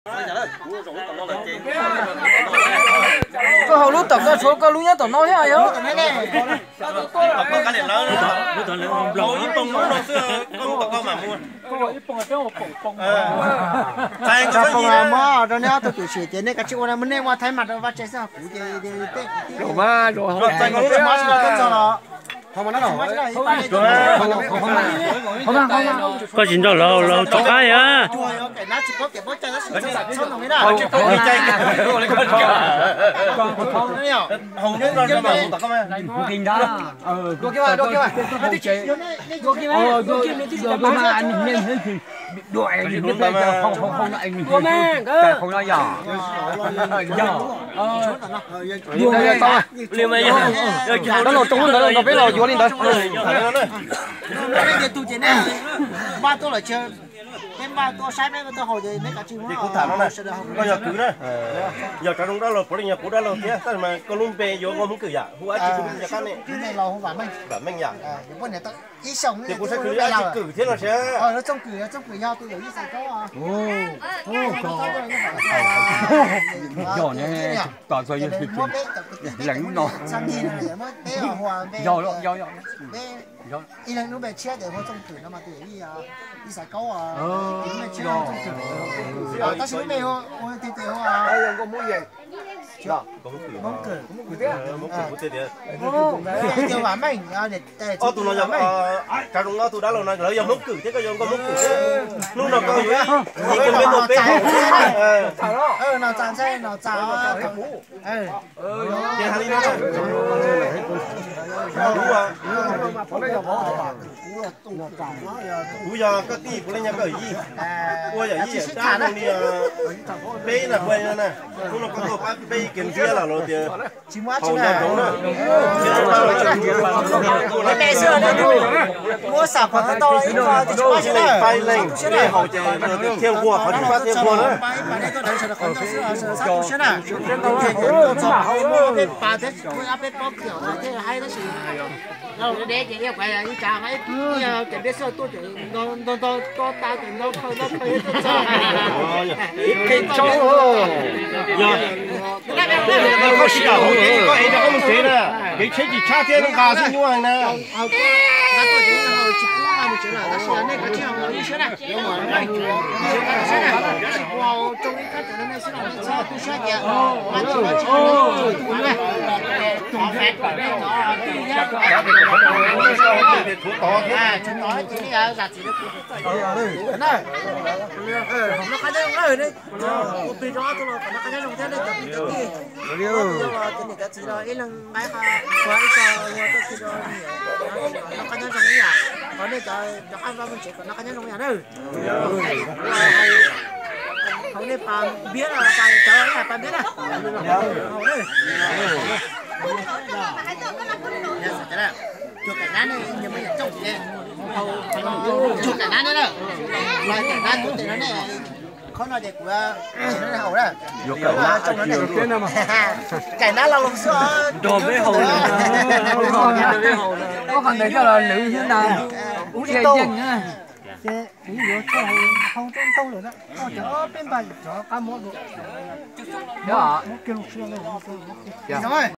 Koj haus lub tom koj tshuav koj lub nyob tom no thiab yog? Muab rau neb ob tug twm sim ces nej kav tsij ua, nej ua thaib mas rau vaj tse xwb, kuv ces Koj tsis nrog lawv, lawv rov qab yom. Peb los tso lub ntawd los peb los yuav li ntawd. Peb npaj tuaj lawm, peb npaj tuaj saib peb tuaj haus ces neb kav tsij muab. Koj yog kwv na, yog tsav zoo dab laug puav leej yog kuv dab laug thiab, tab sis mas koj lub npe yuav ua Hmoob Kwm yam, hu dab tsi kuv cov qab ne. Vam Meej yam. Ces kuv saib kwv dab tsi kwm thiab no sia. Yog ne, tos txog yog leej no. Yog, yog, yog. Ib leeg lub npe tshiab ces hu Txooj Kwm no mas tus ib, ib xaiv kaub, ib leeg tshiab hu Txooj Kwm. Tab sis lub npe hu hu tiag tiag hu Hmoob Kwm. Hmoob Kwm. Tias Vam Meej, ob tug no yog tsav zoo ob tug dab laug no lawv yog Hmoob Kwm thiab koj yog nkauj Hmoob Kwm thiab. Hnub no koj yuav ib kwv npe tuaj peb. No txas ntxhais, no txas. Ces hais li no, kuv yog koj tij, puav leej yog koj yawm yij, ua yawm yij yawm dab zoo li peb na, puav leej na. Hnub no koj tuaj pab peb ib kev ntiab los lawv tias haus nco ntsoov na. Peb leeg pab leej, peb haus ces thiaj nquag, qhov tsis pab thiaj nquag na. Koj sib kam hauv ces koj ev rau koj mus tsev na, kev tsheb tsis tshab thiab nqa xwb nyuaj heev na. Kuv plig rau ob tug los kom noj qab nyob zoo thiab nej cov kwv cov tij. Cov niam cov txiv los ib leeg nqa ib qho, ib co ua txoj kev zoo, noj qab nyob zoo ib yam. Qhov nej cov rov qab vaj vaj tsev kom noj qab nyob zoo ib yam na. Hauv nej pas npiab no, pas cov ib yam pas npiab na. Cuag kaim nab ne, cuag kaim nab ne na. Los kaim nab tuaj tes no ne. Qhov no ces kuv haus na. Kaim nab los lus xwb os. Nrog peb haus. Ob qhov ntawd coj los lwv xwb na. Ub, yeej na. Ces kuv yuav txog hauv ntau lawm na, koj cov peb npaj cov qab muab dua.